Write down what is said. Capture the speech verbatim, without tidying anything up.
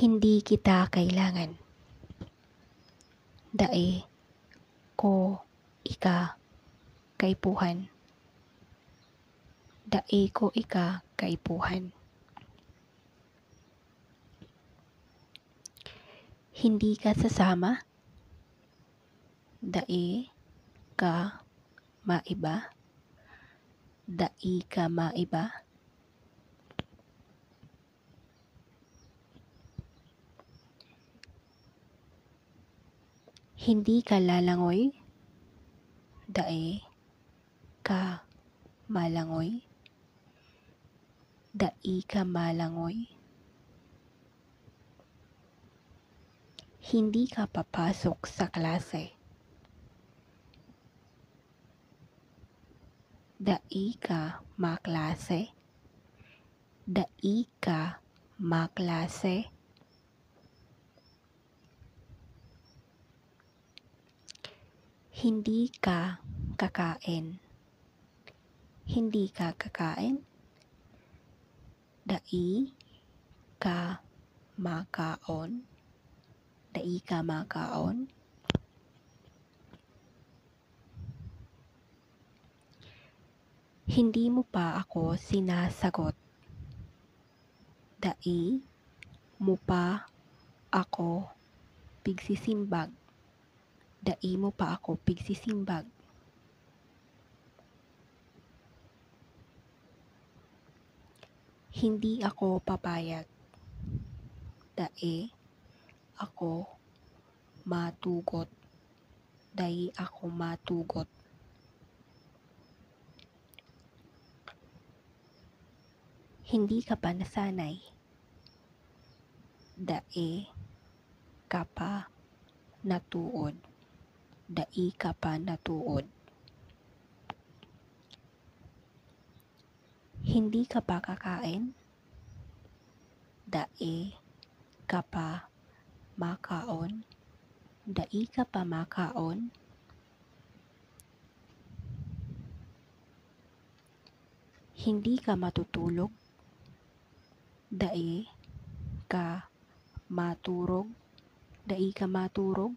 Hindi kita kailangan. Dai ko ika kaipuhan. Dai ko ika kaipuhan. Hindi ka sasama. Dai ka maiba. Dai ka maiba. Hindi ka lalangoy. Dai ka malangoy. Dai ka malangoy. Hindi ka papasok sa klase. Dai ka maklase. Dai ka maklase. Hindi ka kakain. Hindi ka kakain. Dai ka makaon. Dai ka makaon. Hindi mo pa ako sinasagot. Dai mo pa ako pigsisimbag. Dai mo pa ako pigsisimbag. Hindi ako papayag. Dai ako matugot. Dai ako matugot. Hindi ka pa nasanay. Dai ka pa natuod. Dai ka pa natuod. Hindi ka pa kakain. Dai ka pa makaon. Dai ka pa makaon. Hindi ka matutulog. Dai ka maturog. Dai ka maturog.